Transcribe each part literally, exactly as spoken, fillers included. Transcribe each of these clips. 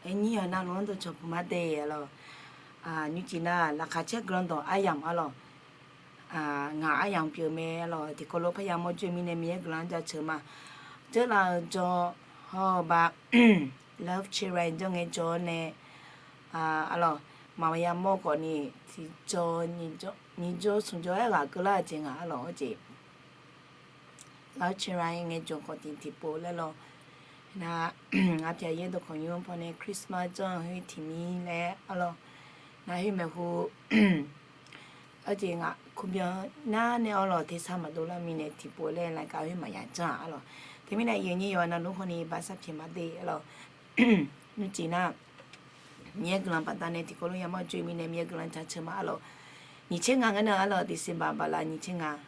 Aqnyir yawqha navluf-anr dawqcawq puq mar de arlawq. Nymrcif nar laqkhaq caer guiqlanq dawq aryamq arlawq. Ngaq aryamq pyeuf mae arlawq. Tiqkawv lof parya mawr joe mirnae Miqyaer guiqlanq-anr jaceuq ma. Dzeurlaf-euq jawr hawr-eu ba Love Chiran janr ngae jawr-awr nae arlawq, maqmaqya mawr khawfni tiqjawr nyiq jawr smq jawr-aer ghaq keuvlar-eu jeq ngaq arlawq. Arjeq Love Chiran ngae jawr khawf tiq tiqpov laer lawr. Nar, ngar pyaq yaer dawqkawq nymr pawnae Christmas janr-eu khoer tiq mir laer arlawq. Nar khoer maeqhu arjeq ngaq kubyan nar nae arlawq tersar maqdov lar mirnae tiqpov laer laqkav khoer maqya janr-aq arlawq. Teumirnae aqyuif aqnyir yawqha navluf khawfni baqsar pyaeq mar de arlawq. Nymrcif nar Miqyaer guiqlanq baqdanae tiqkawv lof yamawr joe mirnae Miqyaer guiqlanq jaceuq ma arlawq. Nyiq tser ngaq ngeur nar arlawq, December baqla nyiq tser ngaq,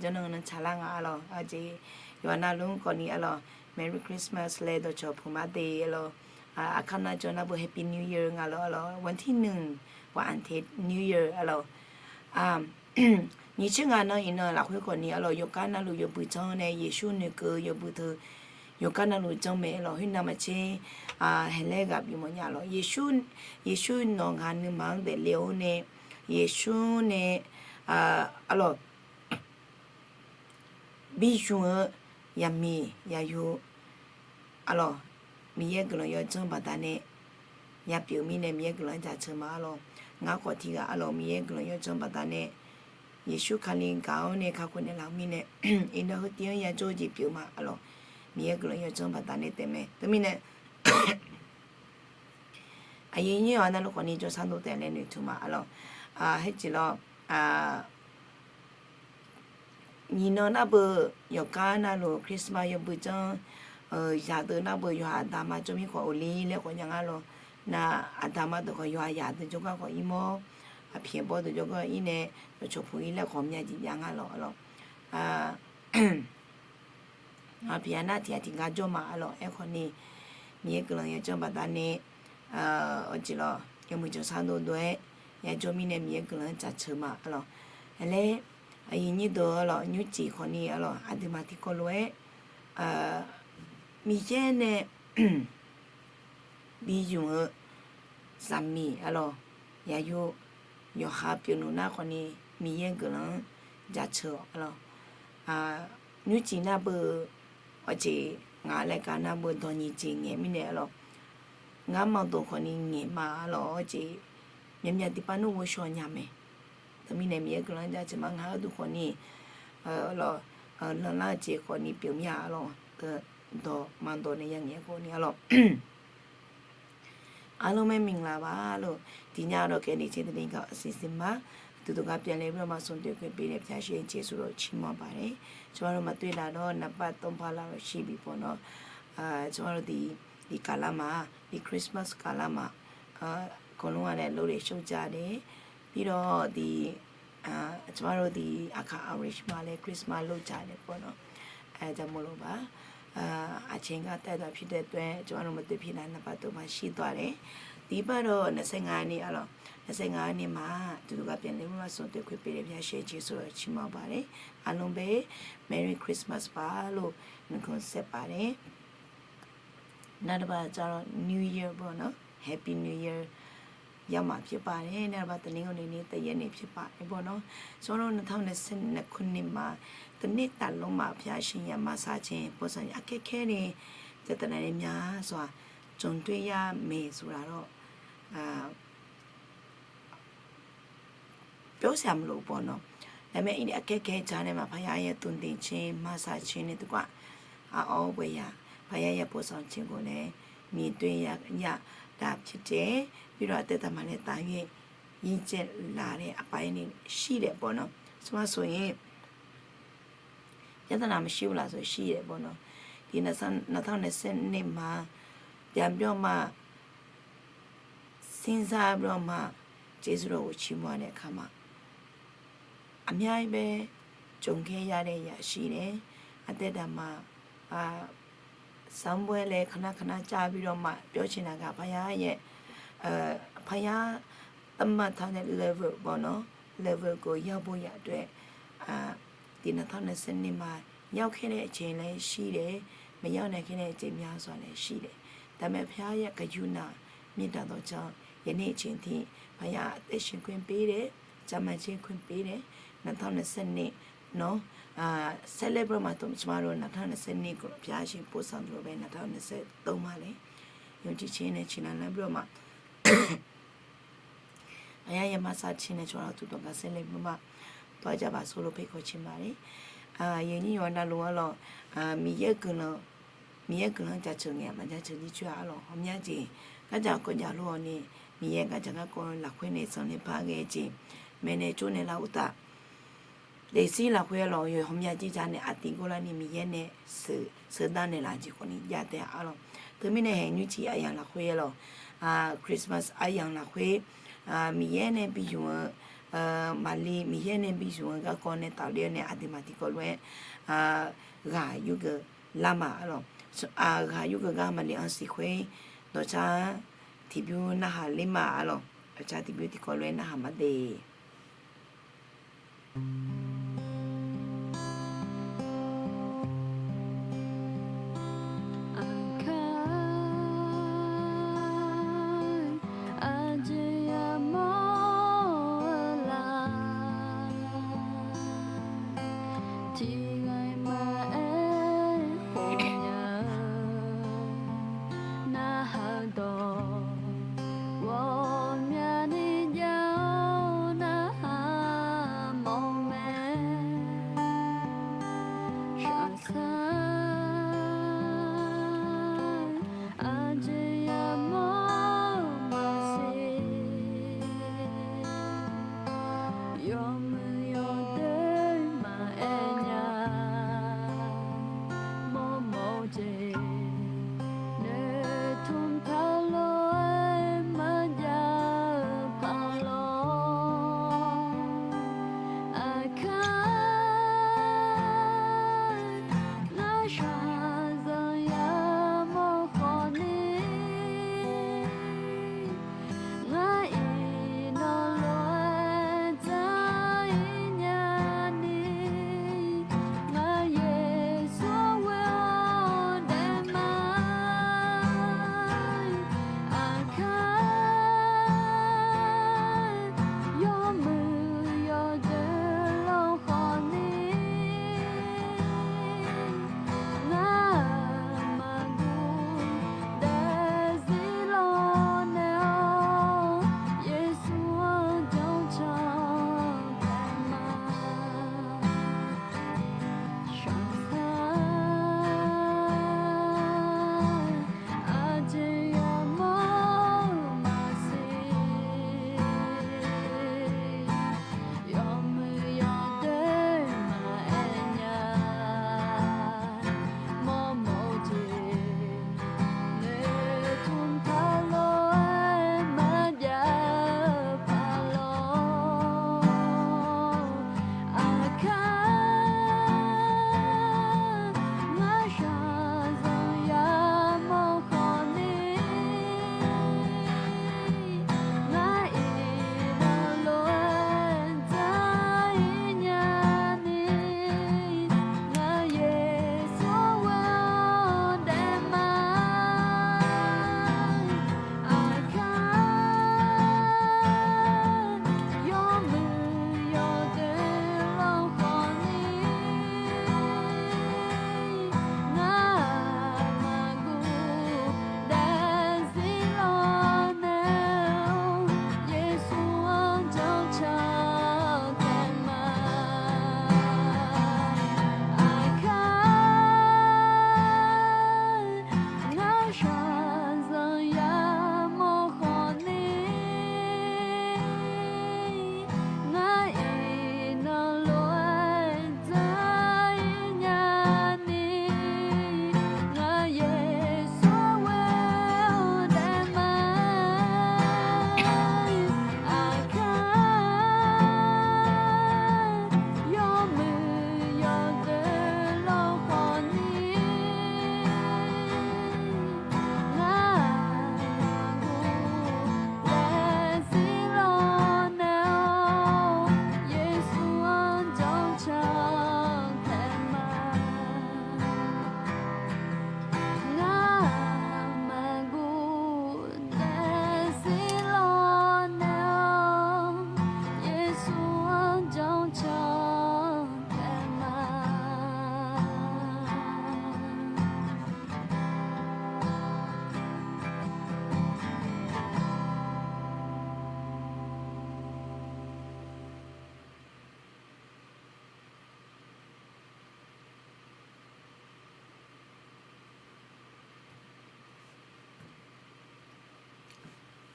jawrnan nan tsaqlar nga arlawq. Arjeq yawqha navluf-anr khawfni arlawq, Merry Christmas laer dawqcawq puq mar de arlawq. Aqkar nar jawr nar beu Happy New Year nga lawr arlawq, วันที่หนึ่ง วันอาทิตย์ New Year arlawq. Nyiq tser ngaq nan iqnan lafkhoer khawfni arlawq, yawqgar navluf yawbui janr nae Yeqsur noeqkeuv yawbui teu yawqgar navluf janr mae arlawq. Khoernav maqtser haeqlaer ghaq bif mawfnya arlawq. Yeqsur, Yeqsur nawq ngaq nuima-anr daefle-awr nae Yeqsur nae arlawq bi zmq-eu yaqmiq yaqyo arlawq, Miqyaer guiqlanq yawdzanr baqdanae yapyeuf mirnae Miqyaer guiqlanq-anr jaceuq ma arlawq. Ngar khawf tiqghaq arlawq, Miqyaer guiqlanq yawdzanr baqdanae Yeqsur Kali gaq-awr nae kakhof naeqlaf-eu mirnae iqnan heutiv-anr yajawr-eu jeq pyeuf ma arlawq. Miqyaer guiqlanq yawdzanr baqdanae taef mae. Teumirnae aqyuif aqnyir yawqha navluf khawfni jawrsar dov taef laer noeqtmq ma arlawq. Haerjeq lawr, nyiq nan nar beu yawqgar navluf Christmas yawbui janr, zaqdeuq nar beu yawqha aqda ma jawr mir khawf uvli laer khawf nya ngar lawq. Nar aqda ma deuq khawf yawqha zaqdeuq jawrgar khawf ir mawr, aqpyaeq bawr deuq jawrgar ir nae dawqcawq puq ir laer khawf myav jeq jav ngar lawq arlawq. Aqpyaeq nar tiq ghaq tiq gar jawr ma arlawq. Aerkhawfni Miqyaer guiqlanq yawdzanr baqdanae arjeq lawr yawmuiq jawrsar dov dov-aer yajawr mirnae Miqyaer guiqlanq-anr jaceuq ma arlawq. Laer aqyuif aqnyir deuq arlawq, nymrcif khawfni arlawq, aqduimaf tiqkawv lof-aer Miqyaer nae bi zmq-eu zaqmiq arlawq, yaqyo yawqha pyeuf nmr nar khawfni Miqyaer guiqlanq-anr jaceuq arlawq. Nymrcif nar beu arjeq ngaq laeqkav nar beu dawq nyiq jeq ngaeq mirnae arlawq. Ngar manq dawq khawfni ngaeq ma arlawq. Arjeq myavmyav tiqpav nmr ghovshaw nya mae. Teumirnae Miqyaer guiqlanq-anr jaceuq ma. Ngar uqduq khawfni arlawq, lanrlar-eu jeq khawfni pyeuf mir-a arlawq. Dawq manq dawq nae yangaeq khawfni arlawq. Arlawq, မင်္ဂလာပါလို့ ဒီညတော့ ကယ်တင်ခြင်းသတင်းကောင်း အစီအစဉ်မှာ အတူတကွ ပြန်လည်ပြီးတော့မှ ဆုံတွေ့ခွင့်ပေးတဲ့ ဘုရားရှင် ကျေးဇူးတော် ချီးမွမ်းပါတယ်။ ကျွန်မတို့ မတွေ့တာတော့ နှစ်ပတ်သုံးပတ်လောက်တော့ ရှိပြီပေါ့နော်။ အာ၊ ကျွန်မတို့ ဒီ၊ ဒီကာလမှာ၊ ဒီ Christmas ကာလမှာ၊ အာ၊ အကုန်လုံးကလည်း အလုပ်တွေ ရှုပ်ကြတယ်။ ပြီးတော့ ဒီ၊ အာ၊ ကျွန်မတို့ ဒီ အခါ Irish မှာလည်း Christmas လုပ်ကြတယ်ပေါ့နော်။ အဲဒါကြောင့်မို့လို့ပါ။ အာ၊ အချိန်က တိုက်တာဖြစ်တဲ့အတွက် ကျွန်မတို့ မတွေ့ဖြစ်တာ နှစ်ပတ်သုံးပတ် ရှိသွားတယ်။ ဒီတစ်ပတ်တော့ နှစ်ဆယ့်ငါးရက်နေ့၊ အာ၊ နှစ်ဆယ့်ငါးရက်နေ့မှာ အတူတကွ ပြန်လည်ပြီးမှ ဆုံတွေ့ခွင့်ပေးတဲ့ ဘုရားရှင် ကျေးဇူးတော် ချီးမွမ်းပါတယ်။ အားလုံးပဲ Merry Christmas ပါလို့ နှုတ်ခွန်းဆက်ပါတယ်။ နောက်တစ်ပတ်ကျတော့ New Year ပေါ့နော်။ Happy New Year ရောက်မှာဖြစ်ပါတယ်။ နောက်တစ်ပတ် တနင်္ဂနွေနေ့ တစ်ရက်နေ့ ဖြစ်ပါတယ်ပေါ့နော်။ ကျွန်တော်တို့ နှစ်ထောင်နှစ်ဆယ့်နှစ်ခုနှစ်မှာ တစ်နှစ်တာလုံးမှာ ဘုရားရှင်ရဲ့ မဆာခြင်း၊ ပို့ဆောင်ခြင်း အခက်အခဲတွေ ပြဿနာတွေ များစွာ ကြုံတွေ့ရမယ်ဆိုတာတော့ အာ၊ ပြောစရာမလိုဘူးပေါ့နော်။ ဒါပေမဲ့ အဲ့ဒီအခက်အခဲကြားထဲမှာ ဘုရားရဲ့ သွန်သင်ခြင်း၊ မဆာခြင်းနဲ့တကွ အံ့ဩဖွယ်ရာ ဘုရားရဲ့ ပို့ဆောင်ခြင်းကိုလည်း မြင်တွေ့ရ၊ ရတာဖြစ်တယ်။ ပြီးတော့ အသက်တာမှာလည်း သာ၍ ရင့်ကျက်လာတဲ့ အပိုင်းတွေ ရှိတယ်ပေါ့နော်။ ဆိုပါဆိုရင် ပြဿနာမရှိဘူးလားဆို ရှိတယ်ပေါ့နော်။ ဒီနှစ်ဆယ့်နှစ်မှာ ပြန်ပြီးတော့မှ စဉ်းစားပြီးတော့မှ ကျေးဇူးတော်ကို ချီးမွမ်းတဲ့အခါမှာ အများကြီးပဲ ကြုံခဲ့ရတဲ့အရာရှိတယ်။ အသက်တာမှာ အာ၊ စာပွဲလည်း ခဏခဏကြားပြီးတော့မှ ပြောချင်တာက ဘုရားရဲ့၊ အာ၊ ဘုရားသတ်မှတ်ထားတဲ့ level ပေါ့နော်၊ level ကို ရောက်ဖို့ရန်အတွက်၊ အာ၊ ဒီနှစ်ထောင်နှစ်ဆယ့်နှစ်မှာ ရောက်ခဲ့တဲ့အချိန်လည်း ရှိတယ်။ မရောက်နိုင်ခဲ့တဲ့အချိန် များစွာလည်း ရှိတယ်။ တမံဖျါယကယူန မ့ၢ်တၢ်ဒီး ကျန် ယနေ့အချိန်ထိ ဘာသာသ့ရှင်းခွင့်ပေးတယ်၊ ကျန်းမာခြင်းခွင့်ပေးတယ်၊ နှစ်ထောင့်နှစ်ဆယ့်နှစ် နော်၊ အာ၊ ဆက်လက်ပြီးတော့မှ ကျမတို့ နှစ်ထောင့်နှစ်ဆယ့်နှစ်ကို ဘုရားရှင်ပို့ဆောင်သလိုပဲ နှစ်ထောင့်နှစ်ဆယ့်သုံးမှာလည်း ယုံကြည်ခြင်းနဲ့ ခြေလှမ်းလှမ်းပြီးတော့မှ အရာရမစခြင်းနဲ့ ကျွန်တော်တို့ တူတော်က ဆက်လက်ပြီးမှ သွားကြပါစို့လို့ ဖိတ်ခေါ်ချင်ပါတယ်။ အာ၊ ယုံကြည်ရော ဒါလိုအပ်လို့၊ အာ၊ မီးယဲကုလ Miqyaer guiqlanq jaceuq ngae-aq maqjaceuq jircoer-a arlawq. Hawmya jeq gardzaq kawv jaq lof-awr ni, Miqyaer gardzaq garkawv lafkhoer nae sanqler par ghae jeq, maeqnaeq tsovnaeq lar uqtaf, daefzir lafkhoer arlawq, yawq hawmya jeq ja nae aqtif gor larni Miqyaer nae sheuqdar naeqlaf-eu jeq khawfni jav taef-a arlawq. Teumirnae haeq nymrciq aryamq lafkhoer arlawq, Christmas aryamq lafkhoer, Miqyaer nae bi zmq-eu, Maqli Miqyaer nae bi zmq-eu garkawv nae tafler-awr nae aqduimaf tiqkawv lof-aer ghaq yurgeuf lar ma arlawq. Ghaq yurgeuf gar Maqli-anr siqkhoer dawqcar tiqbymr narhaq ler ma arlawq. Dawqcar tiqbymr tiqkawv lof-aer narhaq ma de. Aqkar aqjeq yamawr-eu laf, tiqghaq maqaer khawf nya-eu narhaq dawq, ghawqmyani jav-awr narhaq mawf mae.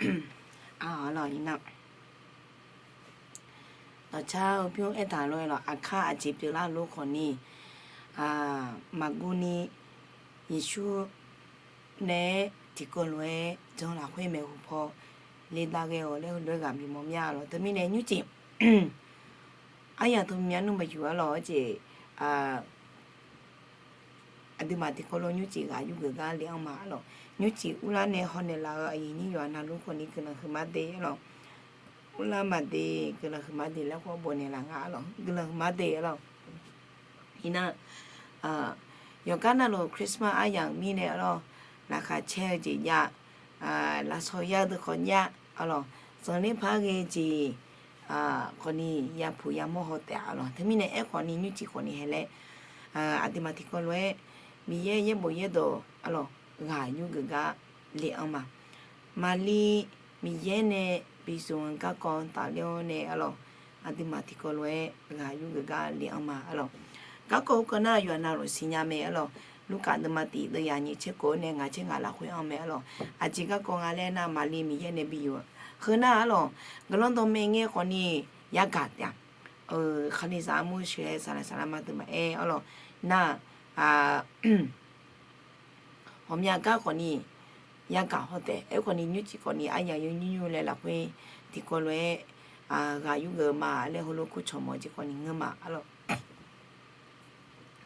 Aq, arlawq, iqnan dawqcar-eu bymr aertaq lof-aer lawq, aqkar aqjeq pyeuflar lof khawfni, maqguvni Yeqsur nae-aer tiqkawv lof-aer jan lafkhoer maeqhu paw le dav ghae-awq laer heulof-aer ghaq bimawr mya lawq. Teumirnae nymrcif aryaq teu myanr nmr maqyuf arlawq, jeq aqduimaf tiqkawv lof nymrcif ghaq yurgeuf gar le-anr ma arlawq. Nymrcif urlar nae hawnaeq laf-eu aqyuif nyir yawqha navluf khawfni guiqlanq huiqma de arlawq. Urlar maqde, guiqlanq huiqma de laer khawf bofnaeq laf nga arlawq, guiqlanq huiqma de arlawq. Iqnan, yawqgar navluf Christmas aryaq-euq mirnae arlawq, laqkhaq caer-eu jeq jav, lafsawq yar-eu deuq khawf jav arlawq, zanqler par ghae jeq khawfni yapuq yamawr haw taef-a arlawq. Teumirnae aerkhawfni nymrcif khawfni hae laer, aqduimaf tiqkawv lof-aer Miqyaer yaerbof yaerdawq arlawq ghaq yurgeuf gar le-anr ma. Maqli Miqyaer nae bi zmq-eu garkawv tafler-awr nae arlawq, aqduimaf tiqkawv lof-aer ghaq yurgeuf gar le-anr ma arlawq. Garkawv heugar nar yawqha navluf siqnya mae arlawq. Lurkaf deuvma tiq deuvyaq nyiq tser kof-awr nae ngaq tser ngaq lafkhoer anr mae arlawq. Aqjeq garkawv nga laer nar, Maqli Miqyaer nae bi yuf-eu heunar arlawq, guiqlanq dawqmaeq ngae khawfni yagaq taef-a. Kalizaq armur sheuq-aer saqlaq saqlaq ma deuq maqaer arlawq. Nar-aq, ghawqmya gar khawfni yagaq haw taef. Aerkhawfni nymrcif khawfni aryaq yawnyir nymr laer lafkhoer tiqkawv lof-aer ghaq yurgeuf ma laer heulof kur cawq mawf jeq khawfni ngeur ma arlawq.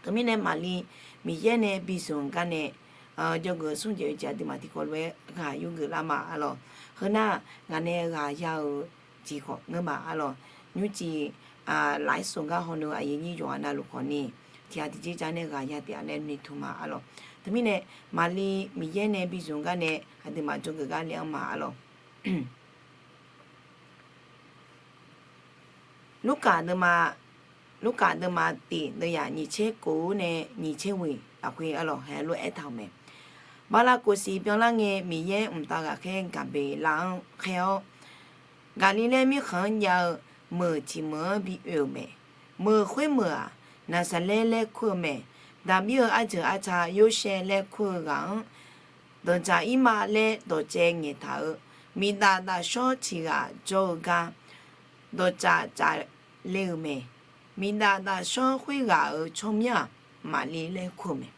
Teumirnae Maqli Miqyaer nae bi zmq-eu garnae, jawrgeuf smr jeq oe jeq aqduimaf tiqkawv lof-aer ghaq yurgeuf lar ma arlawq. Heunar ngaq nae ghaq ya-eu jeq khawf ngeur ma arlawq. Nymrcif lafir smq gar hawnu aqyuif nyir yawqha navluf khawfni tiq ghaq tiqjeq ja nae ghaq ya taef-a laer noeqtmq ma arlawq. Teumirnae Maqli Miqyaer nae bi zmq-eu garnae aqduimaf jawrgeuf gar le-anr ma arlawq. Lurkaf deuvma, Lurkaf deuvma tiq deuvyaq nyiq tser kof-awr nae nyiq tser ghoeq lafkhoer arlawq haeq lof-aer aertaq-euq mae. Bala kof siq byanlar ngae Miqyaer mqtav ghaqkhaer Gaqbeqlav-anr khaer-awr, Gaqliqlaer mirkhanq-anr jav-eu meuq tiq meuq-anr bi oe-euq mae. Meuq khoermeuq-aq, Naqsaqlaer laer kur-eu mae. Daqbir-eu arjeuq arca Yorsaev laer kur-eu ghaq-anr, Danqdzaq Irma laer dawqcaev ngaeqtaq-eu, miqdaf dafshawr tiq ghaq jawr-eu gar dawqcaf caf le-euq mae. Miqdaf dafshawr khoerghaq-euq tsawrmyanr-aq, Maqli laer kur-eu mae.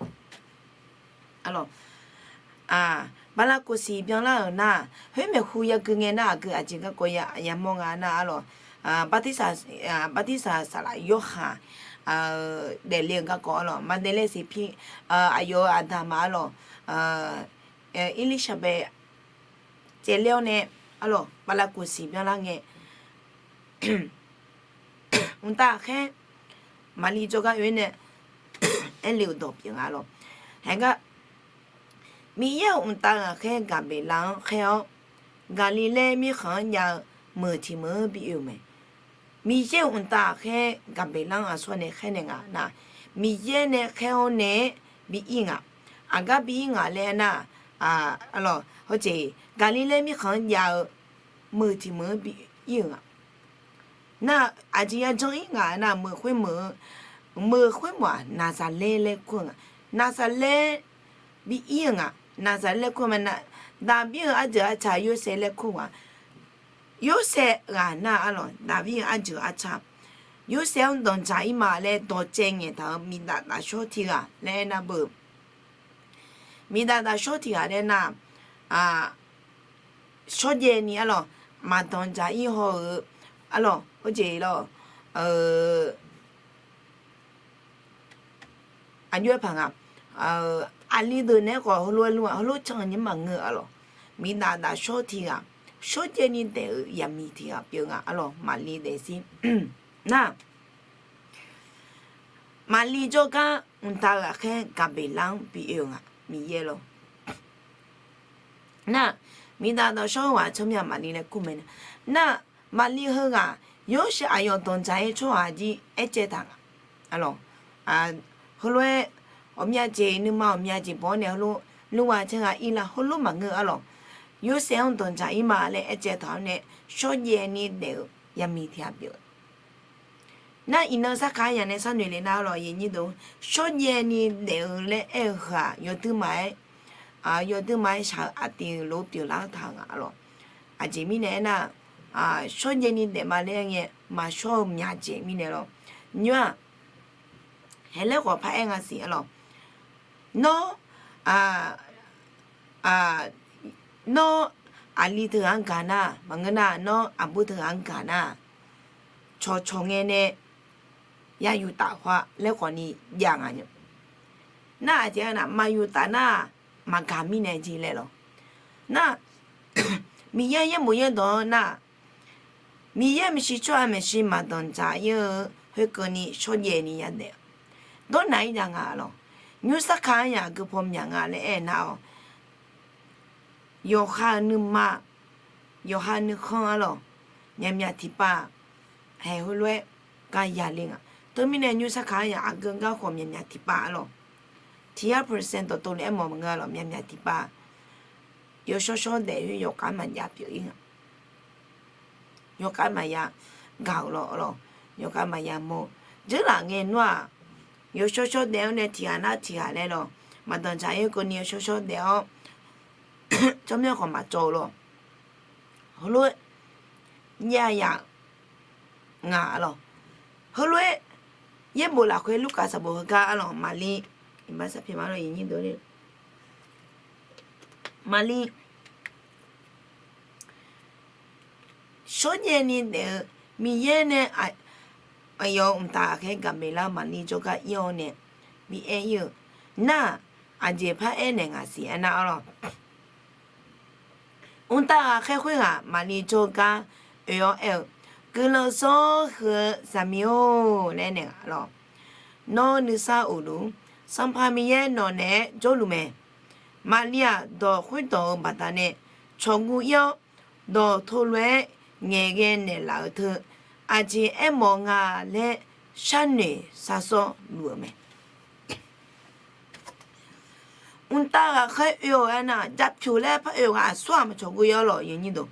Bala kof siq byanlar-euq nar, khoermaeq hu yagui ngae nar, aqgeu aqjeq garkawv yamawr nga nar arlawq. Bartirsaq, Bartirsaq saqlaq Yorhaq daefle-eu garkawv arlawq, Maqdaqlaer siq pir, aqyawf-euq aqda ma arlawq, Erlirshaqbaev caevler-awr nae arlawq, bala kof siq byanlar ngae, mqtav ghaqkhaer Maqli jawrgar oe nae aerle-euq dawq pyeuf nga arlawq. Haegar, Miqyaer-euq mqtav ghaqkhaer Gaqbeqlav-anr khaer-awr, Gaqliqlaer mirkhanq-anr jav-eu meuq tiq meuq-anr bi oe-euq mae. Miqyaer-euq mqtav ghaqkhaer Gaqbeqlav-anr aqsur nae khaer naeq nga nar, Miqyaer nae khaer-awr nae-aer bi ir nga. Aqgar bi ir nga laer aernar, arlawq, hawjeq Gaqliqlaer mirkhanq-anr jav-eu meuq tiq meuq-anr bi ir-euq nga. Nar, aqjeq yajanr ir nga nar, meuq khoermeuq-eu, meuq khoermeuq-aq, Naqsaqlaer laer kur-eu nga. Naqsaqlaer bi ir-eu nga. Naqsaqlaer laer kur-eu ma nar, Daqbir-euq arjeuq arca Yorsaev laer kur-eu nga. Yorsaev ghaq nar arlawq, Daqbir-euq arjeuq arca Yorsaev-anr danqdzaq ir ma laer dawqcaev ngaeqtaq-eu miqdaf dafshawr tiq ghaq laer aernar beu. Miqdaf dafshawr tiq ghaq laer nar, shawrjaev ni arlawq, maqdanqdzaq ir haw-eu arlawq, hawjeq lawq, aqjox-aer paq nga. Aqli deuq naeq-aer khawf heulof-aer lmr-aq, heulof can-eu nymr maqngeur arlawq. Miqdaf dafshawr tiq ghaq, shawrjaev ni daef-eu yaqmiq tiq ghaq pyeuf nga arlawq, Maqli daefzir. Nar, Maqli jawrgar mqtav ghaqkhaer Gaqbeqlav-anr bi oe-eu nga, Miqyaer lawr. Nar, miqdaf dafshawr-eu ghaq tsawrmyanr Maqli laer kur mae nar, Maqli heughaq Yorsaev aqyawf danqdzaq-aer tsawrhaq jir aercaev taq nga. Arlawq, heulof-aer ghawqmya jeq, nuima ghawqmya jeq baw-awr nae heulof, nuighaq caerghaq ir lar heulof maqngeur arlawq. Yorsaev-anr danqdzaq ir ma laer aercaev taq-awr nae shawrjaev ni daef-eu yaqmiq tiq ghaq pyeuf-eu. Nar, iqnan sarkaq-aer yaq nae sharnoeq le nar arlawq, shawrjaev ni daef-eu laer aer-eu heu-aq, yawduima-aer, yawduima-aer shaq-eu aqtiq lof pyeuflar taq-eu nga arlawq. Aqjeq mirnae aernar, shawrjaev ni daef ma laer ngae, maqshawr-eu myaq jeq mirnae lawr. Nymr-aq, haeq laer khawf paraer nga siq arlawq. Nawr, nawr aqli teughaq-anr gaq nar, maqngeur nar, nawr aqbur teughaq-anr gaq nar, cawqcawq ngae nae ya yuf taf khawf laer khawf ni jav nga nya. Nar aqjeq-anr nar, maqyuf taf nar-aq, maqgaq mirnae jeq laer lawr. Nar, Miqyaer yaerbof yaerdawq-anr nar, Miqyaer maeqshi tsawrhaq maeqshi maqdanqdzaq ir-eu khoerkeuvni shawrjaev ni yadaef, dawrnaq-ir jav nga lawr. Nymrsar ka-anr yaq geupaw myaq nga laer aernar-awq. Yawqha-euq nuima, yawqha nuikhanr arlawq, myaqmyaq tiqpav haeq heulof-aer gar yale nga. Teumirnae nymrsar ka-anr yaq aqgeu gar khawf myaqmyaq tiqpav arlawq, tiq yar percent dawqtawvluf aermawf maqngeur arlawq, myaqmyaq tiqpav yawshawr shawr daef khoer yawkhav maqjav pyeuf-ir nga. Yawkhav maqya gaq-euq lawr arlawq, yawkhav maqya mawr-eu. Dzeurlaf ngae nmr-aq, yawshawr shawr daef-awr nae tiqghaq nar tiqghaq laer lawr, maqdanqdzaq ir-eu keuvni yawshawr shawr daef-awr tsawrmyanr khawf maqcawv-eu lawr. Heulof-aer jav yaf nga arlawq. Heulof-aer yaerbof lafkhoer Lurkaf sanqbof heugar arlawq, Maqlir, iqbax sarpyaeq ma lawr, iqnyir deuq-a, Maqlir shawrjaev ni daef-eu Miqyaer nae aqyawf-euq mqtav ghaqkhaer Gaqmeqlar-anr Maqlir jawrgar ir-awr nae bi aer-ir-eu, nar-aq, aqjeq paraer naeq ngaq siq aernar arlawq. Mqtav ghaqkhaer khoerghaq Maqlir jawrgar oe-awr aer-eu, Guiqlanq zawr heu-eu zaqmiq-or laer naeq lawr. Nawr nuisar uqluf, Sanqpaq Miqyaer nawq naeq-aer jawrluf mae. Maqlir-aq, dawq khoerdawq-eu baqdanae cawqguv ir-awr, dawq teulof-aer ngaeqghae naeqlaf-eu teu aqjeq aermawf nga laer sharnoeq sharsawr luf-euq mae. Mqtav ghaqkhaer oe-awq aernar, japyuq laer par oe-awq ghaq aqsur-aq maqcawqguv ir-awr lawq, yawnyir deuq.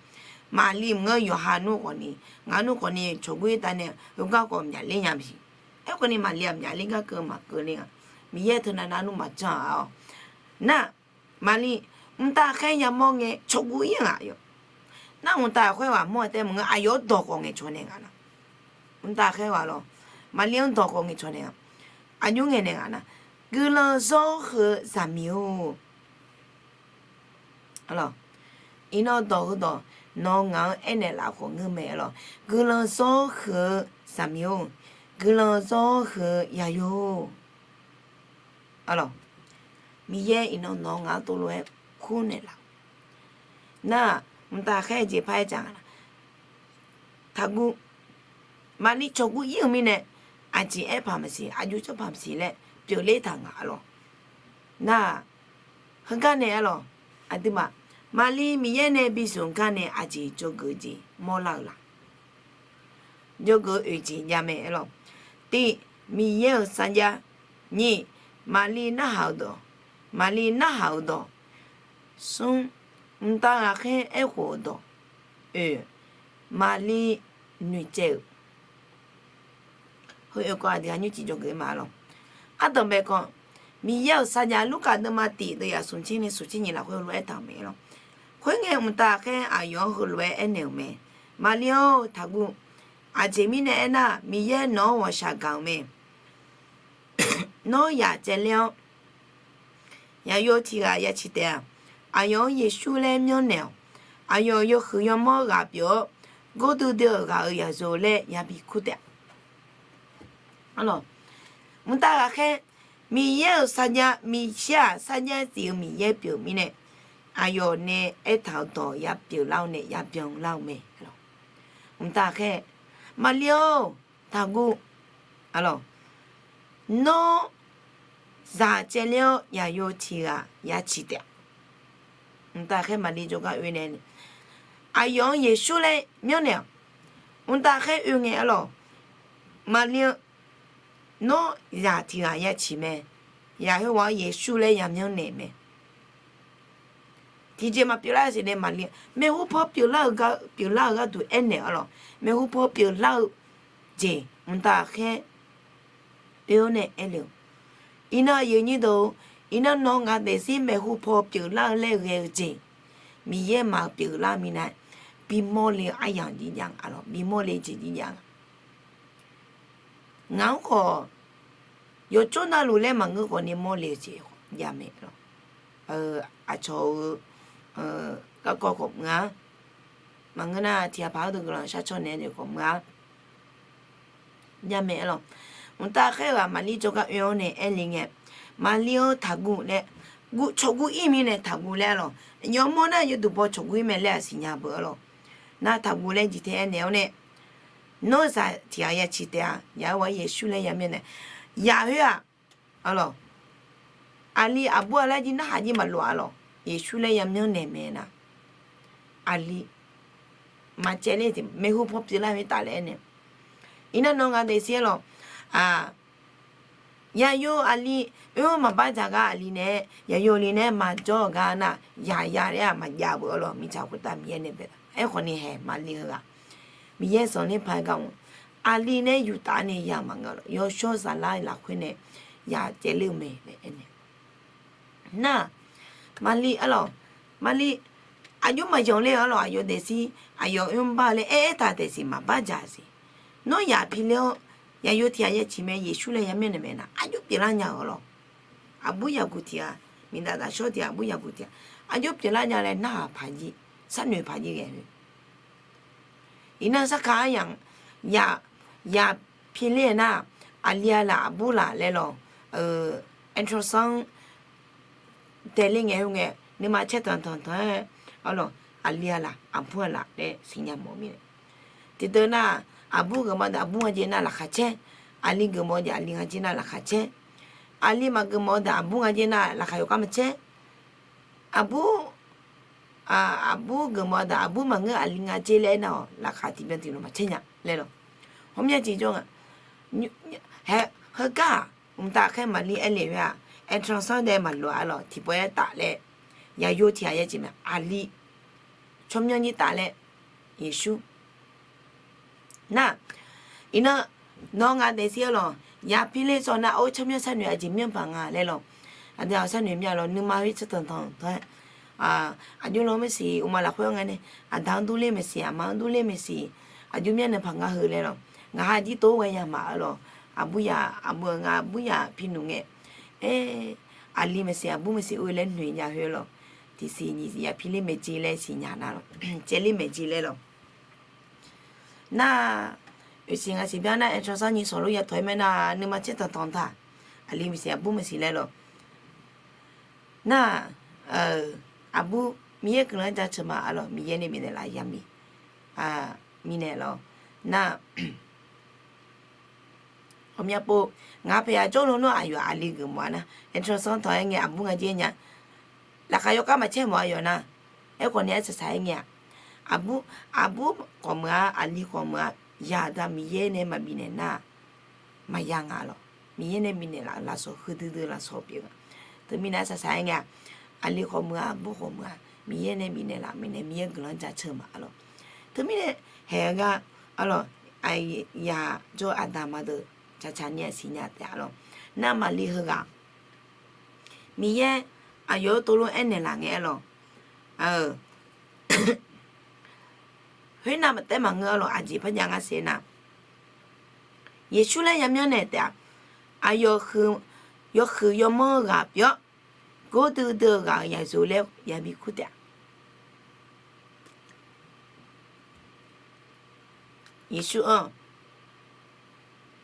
Maqlir maqngeur yawqha nmr khawfni, ngaq nmr khawfni cawqguv ir taf nae heugar khawf myaqler nya maqsiq. Aerkhawfni Maqlir-aq myaqler gar keuv maqkeuv ler-a. Miqyaer teunav nav nmr maqjan-a-awq. Nar, Maqlir mqtav khaer yamawr ngae cawqguv ir-aq yawq. Nar mqtav khaer ghaq mawr-a taef maqngeur, aqyawf-anr dawq khawf ngaeqcawq naeq nga nar. Mqtav khaer ghaq lawr, Maqlir-anr dawq khawf ngaeqcawq naeq nga. Aqjox ngaeq naeq nga nar, Guiqlanq zawr heu-eu zaqmiq-or. Iqnan dawq heudawq nawq-eu ngaq-anr aernaeq laf khawf ngeur mae lawr. Guiqlanq zawr heu-eu zaqmiq-or, guiqlanq zawr heu-eu yaqyo-or. Miqyaer iqnan nawq-eu ngaq-anr tov lof-aer kurnaeq laf. Nar-aq, mqtav khaer jeq par-aer dzaq nga nar, taqguv. Maqlir cawqguv ir-euq mirnae, aqjeq aer paq maqsiq, aqjox tsawr paq maqsiq laer pyeufler taq nga lawr. Nar-aq, heugar nae aer lawq, aqduimaf, Maqlir Miqyaer nae bizmq gar nae aqjeq dzawgeuf jeq mawrlar-euq laq. Dzawgeuf-eu oeq jeq jav mae aer lawq. Tiq, Miqyaer-euq sarjax. Nyiq, Maqlir narhaq-eu dawq. Maqlir narhaq-eu dawq. Smr, mqtav ghaqkhaer aerkhof-eu dawq. Oeq, Maqlir noeqtsaev-euq. Heu oe kawv aqdui ha nymrcif dzawgeuf ma lawq. Ardanqbae kawv, Miqyaer-euq sarjax Lurkaf deuvma tiq deuvyaq smq tser ni smq tser nyiq lafkhoer heulof-aer taq-euq mae lawq. Khoerngae mqtav ghaqkhaer aqyawf-anr heulof-aer aernaeq-euq mae. Maqlir-or, taqguv. Aqjeq mirnae aernar, Miqyaer nawq-anr ghawqshaq gaq-euq mae. Nawr yaq caevler-awr, yaqyo tiq ghaq ya ciq taef-a. Aqyawf-anr Yeqsur laer myanrnaeq-awq. Aqyawf yawhuiq yawmanr ghaq pyeuf-awr, gordui dui-euq ghaq-euq yaqzo laer yabi kur taef-a. Mqtav ghaqkhaer, Miqyaer-euq sarjax, Miqyaer-aq sarjax tif-eu Miqyaer pyeuf mirnae, aqyawf nae aertaq-euq dawq ya pyeuflar-awr nae ya byanlar-eu mae. Mqtav ghaqkhaer, Maqlir-or, taqguv. Nawr zaq caevler-awr yaqyo tiq ghaq ya ciq taef-a. Mqtav ghaqkhaer Maqlir jawrgar oe nae, aqyawf-anr Yeqsur laer myanrnaeq-awq. Mqtav ghaqkhaer oe ngae aer lawq, Maqlir-eu, nawr zaq tiq ghaq ya ciq mae. Yaq khoerghaq-anr Yeqsur laer ya myanrnaeq mae. Tiqjeq maqpyeuflar-eu siqnae Maqlir, maeqhu paw pyeuflar-eu gar, pyeuflar-eu gharduq aernaeq-a lawq. Maeqhu paw pyeuflar-eu jeq mqtav ghaqkhaer oe-awr nae aer le-euq. Iqnan aqyuif aqnyir deuq-or, iqnan nawq-eu ngaq daefzir maeqhu paw pyeuflar-eu laer ghae-eu jeq, Miqyaer maqpyeuflar minav-aer, bimawr le-eu aryamq jir jav nga lawq, bimawr le jeq jir jav nga. Ngaq-anr khawf, yawqtsawrnav luf laer maqngeur khawf ni mawr le-eu jeq jav mae lawq. Aqcawq-euq garkawv khawf mr-a, maqngeur nar tiqghaq paq-aer deuq guiqlanq shar caw naeq-aer deuq khawf mr-a. Nya mae arlawq. Mqtav khaer-eu-aq Maqlir jawrgar oe-awr nae aer le ngae, Maqlir-anr taqguv laer, guv cawqguv ir mirnae taqguv laer arlawq. Yawmawr nar yawduq baw cawqguv ir mae laer-aq siqnya beu arlawq. Nar taqguv laer jeq tae aernaeq-awr nae, nawr-eu zaq tiq ghaq ya ciq taef-a, ya-aer wa Yeqsur laer ya myanr nae, yaq khoer-aq arlawq, aqli aqbur-a laer jir narhaq jir maqlof-a lawq. Yeqsur laer ya myanr naeq mae nar, aqli maqcaev ler tiq maeqhu paw pyeuflar khoer taf laer aernaeq. Iqnan nawq ngaq daefzir arlawq, yaqyo aqli oe-anr maqbar dzaq gar aqli nae, yaqyo aqli nae maqjawr-eu gar nar, yaqya laer-aq maqjav beu arlawq. Mirtsaq khoertav Miqyaer nae bae aerkhawf ni hae Maqlir heughaq Miqyaer zanqler paq-aer gar mq, aqli nae yuf taf-aer nae ya maqngeur lawq. Yawshawr zaqlar lafkhoer nae ya caevler-eu mae laer aernaeq. Nar, Maqlir arlawq, Maqlir aqjox maqyanq ler-eu arlawq, aqyawf daefzir aqyawf oe-anr bar laer aer aer taq taef siq maqbar dzaq siq. Nawr yaq pi ler-awr, yaqyo tiq ghaq ya ciq mae Yeqsur laer ya myanr naeq mae nar aqjox pyeuflar nya-eu arlawq. Aqbur yaqguq tiq ghaq, miqdaf daf shawr tiq ghaq aqbur yaqguq tiq ghaq aqjox pyeuflar nya laer narhaq paq jir, sharnoeq paq jir ghae khoer. Iqnan sarkaq aryamq, yaq, yaq pi ler-eu nar, aqli-a laf aqbur laf laer lawq, aertawrsanr-anr daeq ler ngae khoer ngae, nuima caer tanqtanq tanq-aer arlawq, aqli-a laf aqbur-a laf laer siqnya mawf mirnae. Tiqdeuq nar, aqbur geufmawf deuq aqbur nga jeq nar laqkhaq caer, aqli geufmawf deuq aqli nga jeq nar laqkhaq caer, aqli maqgeufmawf deuq aqbur nga jeq nar laqkhaq yawkhav maqcaer. Aqbur, aqbur geufmawf deuq aqbur maqngeur aqli nga jeq laer nar-awq, laqkhaq tiqbyan tiqlof maqcaer nya laer lawq. Hawmya jeq jawr nga. Heugar-aq, mqtav khaer Maqlir aer le khoer-aq, aertawrsanr dae maqlof-a lawq, tiqpawf-aer taf laer, yaqyo tiq ghaq ya jeq mae aqli tsawrmyanr jir taf laer, Yeqsur. Nar, iqnan nawq ngaq daefzir arlawq, yaq pi ler tsawv nar or tsawrmyanr sharnoeq aqjeq myanr paq nga laer lawq. Aqdui-aq sharnoeq mya lawq, nuima khoer caer tanqtanq tanq-aer, aqjox lan maqsiq uqma lafkhoer-anr ngae nae, aqda-anr dur ler maqsiq, aqma-anr dur ler maqsiq, aqjox myanr nae paq nga heu laer lawq. Ngaq ha jir tov-aer ghae ya maf arlawq. Aqbur yaq, aqbur-eu nga aqbur yaq pi noeq ngae, aer, aqli maqsiq aqbur maqsiq oe laer noeq nya khoer lawq. Tiqsiq nyiq ya pi ler maeq jeq laer siqnya nar lawq, caev ler maeq jeq laer lawq. Nar, oeqsiq ngaq siq byan nar aertawrsanr nyiq sawq lof ya tawq-aer mae nar nuima caer tanqtanq taq, aqli maqsiq aqbur maqsiq laer lawq. Nar, aqbur Miqyaer guiqlanq-anr jaceuq ma arlawq, Miqyaer nae bifnaeq laf yamiq, mirnae lawq. Nar, ghawqmya pov, ngaq paeq yaq jawrlo nawr aqyawf aqli geufmawf-a nar, aertawrsanr tawq-aer ngae aqbur nga jeq nya, laqkhaq yawkhav maqcaer mawf-a yawf nar, aerkhawf ni aer saqsaq-aer ngae-aq, aqbur, aqbur khawf meuq-a aqli khawf meuq-a, yaqda Miqyaer nae maqbifnaeq nar-aq, maqya nga lawq. Miqyaer nae bifnaeq laf-eu lafsawq huiqdui dui lafsawq pyeuf nga. Teumirnae aer saqsaq-aer ngae-aq, aqli khawf meuq-a aqbur khawf meuq-a, Miqyaer nae bifnaeq laf mirnae Miqyaer guiqlanq-anr jaceuq ma arlawq. Teumirnae haeq-eu gar arlawq, yaq jawr aqda ma deuq caqcaq ni-aq siqnya taef arlawq. Nar Maqlir heughaq Miqyaer aqyawf-anr tov lof aernaeq laf ngae arlawq, khoernav maqtaef maqngeur arlawq, aqjeq par jav nga siq nar, Yeqsur laer yamyanr naeq taef-aq, aqyawf yawhuiq yawmanr-eu ghaq pyeuf-awr, gordui dui-eu ghaq-euq yaqzeu laer yabi kur taef-a. Yeqsur-anr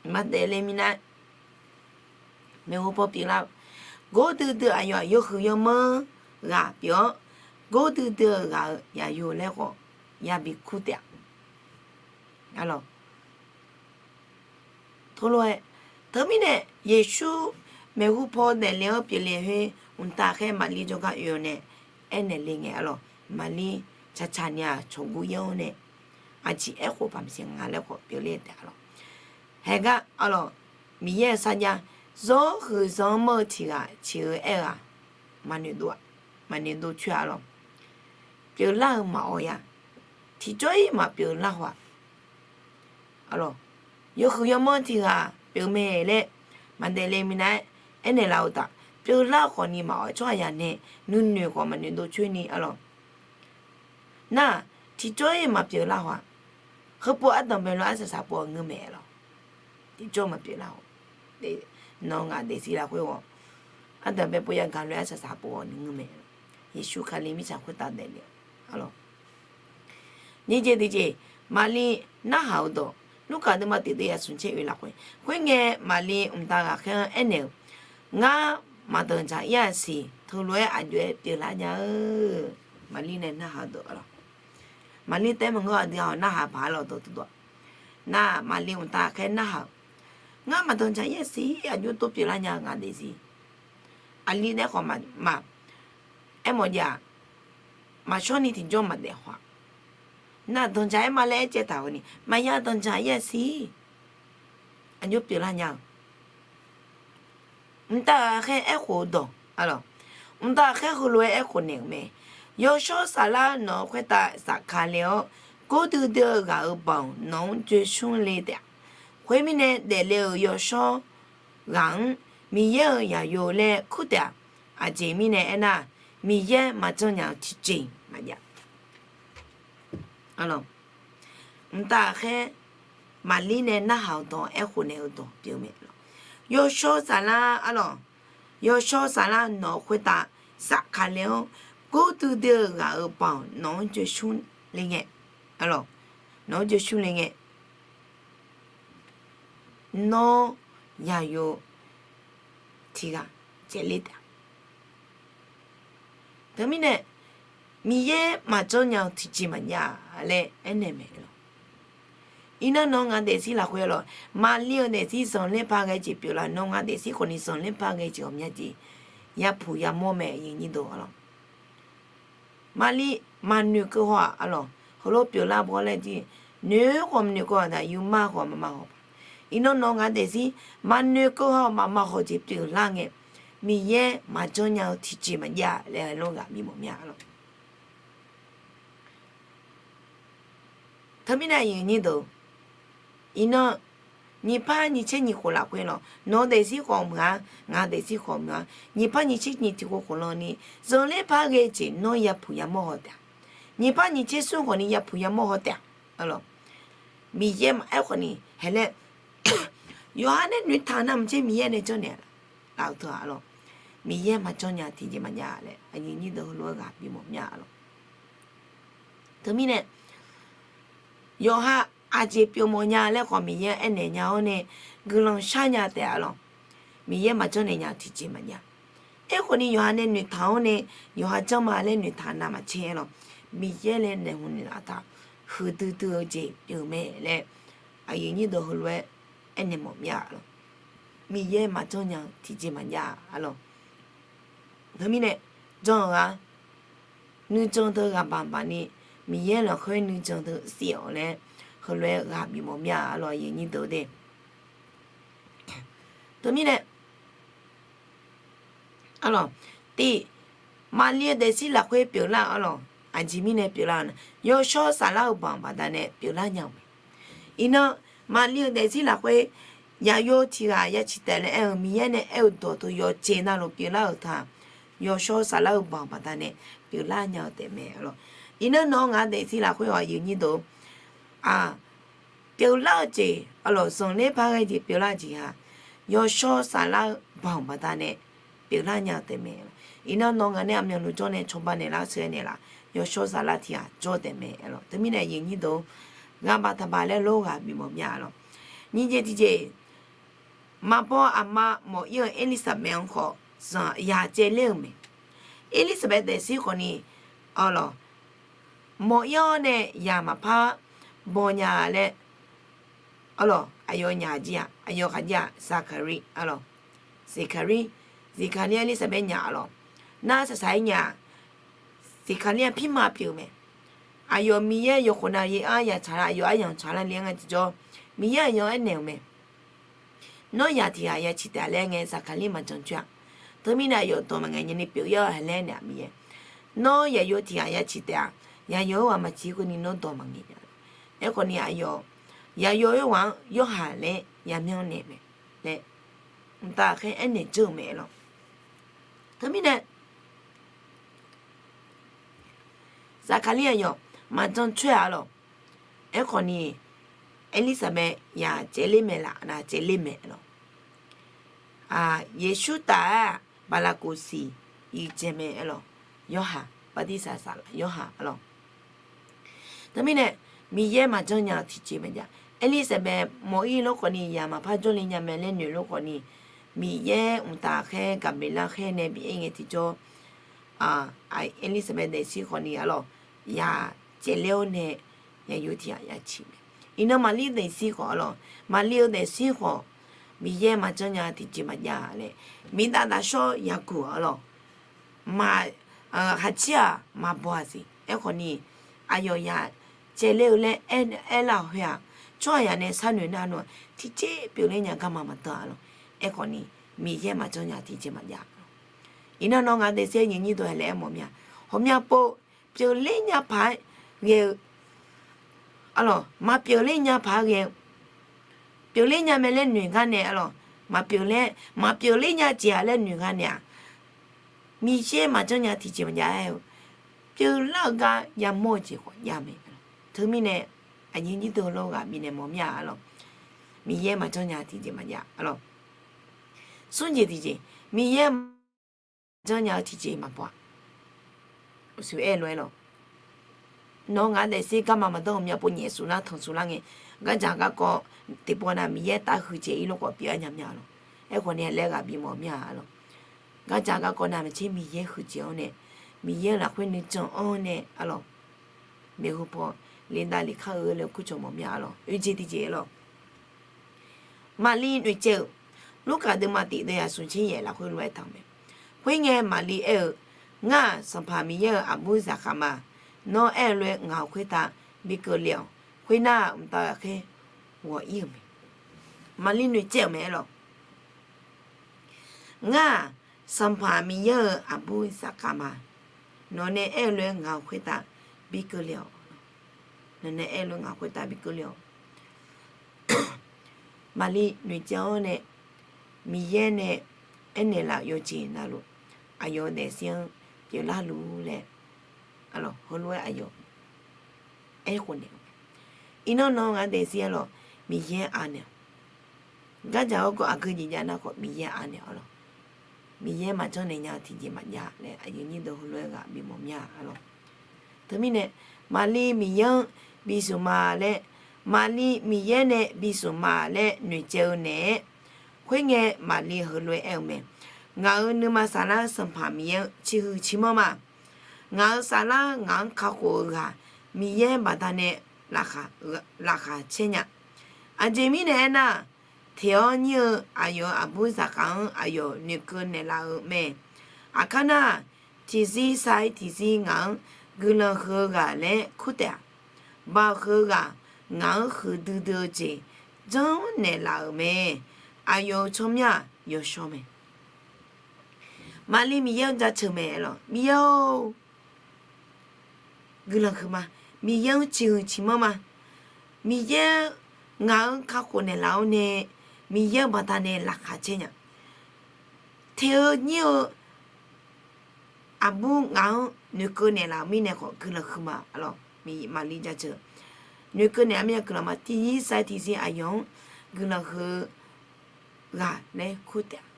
maqdaef le minav-aer maeqhu paw pyeuflar-eu, gordui dui-eu aqyawf yawhuiq yawmanr ghaq pyeuf-awr, gordui dui-eu ghaq-euq yaqzeu laer khawf yabi kur taef-a. Arlawq, tov lof-aer, teumirnae Yeqsur maeqhu paw daefle-awr pyeufle khoer, mqtav khaer Maqlir jawrgar oe-awr nae aernaeq le ngae arlawq, Maqlir caqcaq ni-aq cawqguv ir-awr nae, aqjeq aerkhof baqmaqsiq nga laer khawf pyeufler taef arlawq. Haegar arlawq, Miqyaer-euq sarjax, zawr huiq zanq-anr manr-eu tiq ghaq ciq-eu aer-eu-aq, maqnoeq dov coer-a arlawq. Pyeuflar-eu maqawq ya, tiqjawr-ir maqpyeuf lar haw-aq. Arlawq, yawhuiq yawmanr tiq ghaq pyeuf mae laer maqdaef le minav-aer aernaeq laf-eu taf, pyeuflar khawf ni maqawq tsawrhaqzaq nae nuinoeq khawf maqnoeq dov coer ni arlawq. Nar, tiqjawr-iq maqpyeuf lar haw-aq, heupov ardanq bae lof-aer saqsaq pov-awq ngeur mae lawq. Tiqjawr maqpyeuf lar haw. Nawq-eu ngaq daefzir lafkhoer-awr, ardanq bae pov yagaq lof-aer saqsaq pov-awq ni ngeur mae. Yeqsur Kali mirtsaq khoertav daefle-awq. Nyiq jeq tiqjeq, Maqli narhaq-eu dawq, Lurkaf deuvma tiq deuv yaf smq caer oe lafkhoer, khoerngae Maqli mqtav ghaqkhaer-anr aernaeq-eu, Ngar maqdanqdzaq-ir-aq siq, teulof-aer aqjox-aer pyeuflar nya-eu. Maqli nae narhaq-eu dawq-a lawq. Maqli taef maqngeur-aq, aqdui-aq narhaq paq-aer lawq dawq teu dawq. Nar-aq, Maqli mqtav ghaqkhaer narhaq-euq, Ngar maqdanqdzaq-ir-aq siq, aqjox tov pyeuflar nya-eu ngaq daefzir. Aqli nae khawf ma, aermawf jav-aq, maqshawr ni tiqjawr maqdaef haw-aq. Nar danqdzaq-aer ma laer aer caev taq-eu ni, maqya danqdzaq-ir-aq siq, aqjox pyeuflar nya-eu. Mqtav ghaqkhaer aerkhof-eu dawq-a lawq. Mqtav ghaqkhaer heulof-aer aerkhof naeq-euq mae. Yawshawr Saflar nawq-eu khoertav safkale-awr, gordui dui-eu ghaq-euq banq nawq-anr dzoersmr le taef-a. Khoermirnae, daefle-euq yawshawr ghaq-anr Miqyaer-euq zaqyo laer kur taef-a. Aqjeq mirnae aernar, Miqyaer maqjanr nya-eu tiqjeq maqjav. Mqtav ghaqkhaer Maqlir nae narhaq-eu dawq aerkhof naeq-eu dawq pyeuf-eu mae lawq. Yawshawr Saflar arlawq, Yawshawr Saflar nawq-eu khoertav safkale-anr gordui dui-eu ghaq-euq banq nawq-anr dzoersmr le ngae, nawq-anr dzoersmr le ngae, nawr zaqyo tiq ghaq caevler taef-a. Teumirnae, Miqyaer maqjanr nya-eu tiqjeq maqjav laer aernaeq mae lawq. Iqnan nawq-eu ngaq daefzir lafkhoer lawq, Maqlir-eu daefzir zanqler par ghae jeq pyeuflar, nawq-eu ngaq daefzir khawfni zanqler par ghae jeq ghawqmya jeq yapuq yamawr mae, aqyuif nyir deuq-a lawq. Maqlir maqnoeqkeuv haw-aq arlawq, heulof pyeuflar bawr laer jir, noeq khawf maqnoeqkeuv haw-aq, yuma khawf maqma haw-aq. Iqnan nawq-eu ngaq daefzir maqnoeqkeuv haw-aq, maqma haw jeq pyeuflar ngae, Miqyaer maqjanr nya-eu tiqjeq maqjav laer heulof ghaq bimawf mya lawq. Teumirnae aqyuif nyir deuq, iqnan nyiq par nyiq tser nyiq khof lafkhoer lawq, nawq-eu daefzir khawf meuq-a, ngaq daefzir khawf meuq-a, nyiq par nyiq tser nyiq tiq khof khof lanni zanqler par ghae jeq nawr yapuq yamawr haw taef-a. Nyiq par nyiq tser smr khawfni yapuq yamawr haw taef-a. Miqyaer maqaer khawfni haeq laer yawqha nae noeqtaq navmaqtser Miqyaer nae janrnaeq laf-eu teu-aq lawq, Miqyaer maqjanr nya tiqjeq maqjav laer aqyuif nyir deuq heulof-aer ghaq bimawf mya lawq. Teumirnae yawqha aqjeq pyeufmawf nya laer khawf Miqyaer aernaeq nya-awr nae guiqlanq shar nya taef-a lawq. Miqyaer maqjanr naeq nya tiqjeq maqjav. Aerkhawfni yawqha nae noeqtaq-awr nae yawqha janr ma laer noeqtaq navmaqtser lawq, Miqyaer laer naeq hmq naeqlaf taq huiqdui dui-eu jeq pyeuf mae laer aqyuif nyir deuq heulof-aer aernaeq mawf mya lawq. Miqyaer maqjanr nya-eu tiqjeq maqjav-a lawq. Teumirnae jan-eu ghaq nuijan deuq ghaq baq baqni, Miqyaer lafkhoer nuijan deuq siq-awq laer heulof-aer ghaq bimawf mya lawq, aqyuif nyir deuq de. Teumirnae arlawq, tiq, Maqlir-eu daefzir lafkhoer pyeuflar-eu arlawq, aqjeq mirnae pyeuflar-eu nar, Yawshawr Saflar-eu banq baqdanae pyeuflar nya-euq mae. Iqnan Maqlir-eu daefzir lafkhoer zaqyo tiq ghaq ya ciq taef laer aer-eu Miqyaer nae aer-eu dawq teu yawqjeq navluf pyeuflar-euq taq, Yawshawr Saflar-eu banq baqdanae pyeuflar nya-eu taef mae arlawq. Iqnan nawq-eu ngaq daefzir lafkhoer aqyuif nyir deuq-a, pyeuflar-eu jeq arlawq, zanqler par ghae jeq pyeuflar-eu jeq-aq, Yawshawr Saflar-eu banq baqdanae pyeuflar nya-eu taef mae. Iqnan nawq-eu ngaq nae aqmyanluf jawr nae cawba naeqlar-eu sheuqghae naeqlaf, Yawshawr Saflar tiq ghaq jawr taef mae arlawq. Teumirnae aqyuif nyir deuq, ghaq baq taq baq laer lof ghaq bimawf mya lawq. Nyiq jeq tiqjeq, maqbaw aqma mawf-ir-eu Erlirsaqbaev-anr khawf zanq ya caevler-euq mae. Erlirsaqbaev daefzir khawfni arlawq, mawf-ir-awr nae ya maqpar baw nya laer arlawq, aqyawf nyaf jir-aq, aqyawf khaqjir-aq, Zaqkaqlir arlawq, Zeqkaqlir, Zeqkaqlir Erlirsaqbaev nyaf arlawq, nar saqsaq-aer nyaf-aq, Zeqkaqlir-aq pirma pyeuf-eu mae. Aqyawf Miqyaer yawqkhof nav yaer-anr ya tsaqlar, aqyawf aryamq tsaqlar le-anr ngae tiqjawr, Miqyaer aqyawf-anr aernaeq-euq mae. Nawr ya tiq ghaq ya ciq taef laer ngae, Zaqkaqlir maqjan coer-aq. Teumirnae aqyawf dawq maqngaeq nyani pyeuf-ir-awr haeq laer naeq-aq Miqyaer, nawr zaqyo tiq ghaq ya ciq taef-aq, zaqyo-euq ghaq maqciq-ir keuvni nawr dawq maqngaeq nya. Aerkhawfni aqyawf zaqyo-euq ghaq-anr yawhaiq laer ya myanrnaeq mae laer mqtav ghaqkhaer aernaeq dzeur-euq mae lawq. Teumirnae Zaqkaqlir aqyawf maqjan coer-aq arlawq. Aerkhawf ni, Erlirsaqbaev yaq caevler maeq laf nar caevler maeq arlawq. Yeqsur taf-aer baqlaqkof siq iqdzae mae arlawq. Yawrhaq, bartirsaq saflar yawrhaq arlawq. Teumirnae, Miqyaer maqjanr nya-eu tiqjeq maqjav. Erlirsaqbaev mawf-ir lof khawf ni yaq maqpar jawrle nya mae laer noeq lof khawf ni, Miqyaer mqtav khaer Gaqbeqlar khaer nae bi aer ngae tiqjawr, Erlirsaqbaev daefzir khawf ni arlawq, yaq caevler-awr nae yaq yur tiq ghaq ya ciq mae. Iqnan Maqlir daefzir khawf arlawq, Maqlir-eu daefzir khawf, Miqyaer maqjanr nya tiqjeq maqjav laer, miqdav daqshawr yaguq arlawq, maq, khaqjir-aq maqbaw-a siq. Aerkhawf ni, aqyawf yaq caevler-eu laer aer, aerlar-euq khoer-aq, tsawrhaqzaq nae sharnoeq nar-aq, tiqjeq pyeufler nya garma maqdan arlawq. Aerkhawf ni, Miqyaer maqjanr nya tiqjeq maqjav. Iqnan nawr ngaq daefzir nyiq nyir dawq-aer laer aermawf mir-a. Ghawqmya pov pyeufler nya paq-aer ghae-eu arlawq, maqpyeufler nya paq-aer ghae-eu, pyeufler nya mae laer noeq gar nae arlawq, maqpyeuf laer, maqpyeufler nya jeq-a laer noeq gar nae-aq, Miqyaer maqjanr nya tiqjeq maqjav-aer-eu, pyeuflar-eu gar yamawr-eu jeq khawf jav mae. Teumirnae, aqnyir nyir deuq lof ghaq bifnaeq mawf mir-a arlawq. Miqyaer maqjanr nya tiqjeq maqjav arlawq. Smr jeq tiqjeq, Miqyaer maqjanr nya-eu tiqjeq maqbaw-a. Uqshoe aer-eu lof-aer lawq, nawr ngaq daefzir garma maqdan ghawqmya pov nyaef suflar tanq suflar ngae, gardzaq garkawv tiqpov nav Miqyaer taf huiq jeq-ir lof khawf pyeuf-aer nya mya lawq. Aerkhawf ni laer ghaq bimawf mir-a arlawq. Gardzaq garkawv navmaqtser Miqyaer huiq jeq-awr nae, Miqyaer-eu lafkhoer nuijan-anr nae arlawq, maeqhu paw ledav lekar-eu laer kurcawq mawf mir-a arlawq. Oejeq tiqjeq arlawq, Maqlir noeqcaev-euq, Lurkaf deuvma tiq deuvyaq smq tser yaef lafkhoer lof-aer taq-eu mae. Khoerngae Maqlir aer-eu, Ngar-aq Sanqpaq Miqyaer-euq aqbur zaqkhav ma. Nawr aer-eu lof-aer ngaq-euq khoertav bi keuvle-awq. Khoernar, mqtav ghaqkhaer ghawq-ir-euq mae. Maqlir noeqcaev-euq mae arlawq. Ngar-aq Sanqpaq Miqyaer-euq aqbur zaqkhav ma. Nawqnae aer-eu lof-aer ngaq-euq khoertav bi keuvle-awq. Nawqnae aer-eu lof-aer ngaq-euq khoertav bi keuvle-awq. Maqlir noeqcaev-awr nae, Miqyaer nae aernaeq laf-euq yawqjeq navluf, aqyawf-eu daefzir-anr pyeuflar luf laer, heulof-aer aqyawf aerkhof naeq-eu mae. Iqnan nawr ngaq daefzir arlawq, Miqyaer anaeq-awq. Gardzaq-awr gawr aqgeu jeq jav nar khawf Miqyaer anaeq-awq arlawq. Miqyaer maqjanr naeq nya-eu tiqjeq maqjav laer aqyuif nyir deuq heulof-aer ghaq bimawf mir-a arlawq. Teumirnae, Maqlir Miqyaer-anr bismq ma laer, Maqlir Miqyaer nae bismq ma laer noeqcaev-eu naeq-aer, khoerngae Maqlir heulof-aer aer-eu mae. Ngaq-euq nuima saflar Sanqpaq Miqyaer-anr ciqhuiq ciqmanr ma. Ngaq-euq saflar ngaq-anr kakhof-eu ghaq, Miqyaer baqdanae laqkhaq caer nya. Aqjeq mirnae aernar, teq-awr nyir-eu aqyawf-euq aqbur zaqkhav-anr aqyawf noeqkeuv naeqlaf-euq mae. Aqkar nar, tiqzir sar-ir tiqzir ngaq-anr guiqlanq huiq-eu ghaq laer kur taef-a. Baoq huiq-eu ghaq ngaq-anr huiqdui dui-eu jeq janr naeqlaf-euq mae. Aqyawf-euq tsawrmyanr-aq yawshawr mae. Maqlir Miqyaer-anr jaceuq mae arlawq. Miqyaer-or, guiqlanq huiq ma. Miqyaer-anr ciqhuiq ciqmanr ma. Miqyaer ngaq-anr kakhof naeqlaf-awr nae, Miqyaer-euq baqdanae laqkhaq caer nya. Teq-eu nyir-eu aqbur ngaq-anr noeqkeuv naeqlaf-eu mirnae khawf guiqlanq huiq ma arlawq. Maqlir jaceuq noeqkeuv naeq-eu mirnae guiqlanq ma. Tiqzir sar-ir tiqzir aqyawf-anr guiqlanq huiq-eu ghaq laer kur taef-a.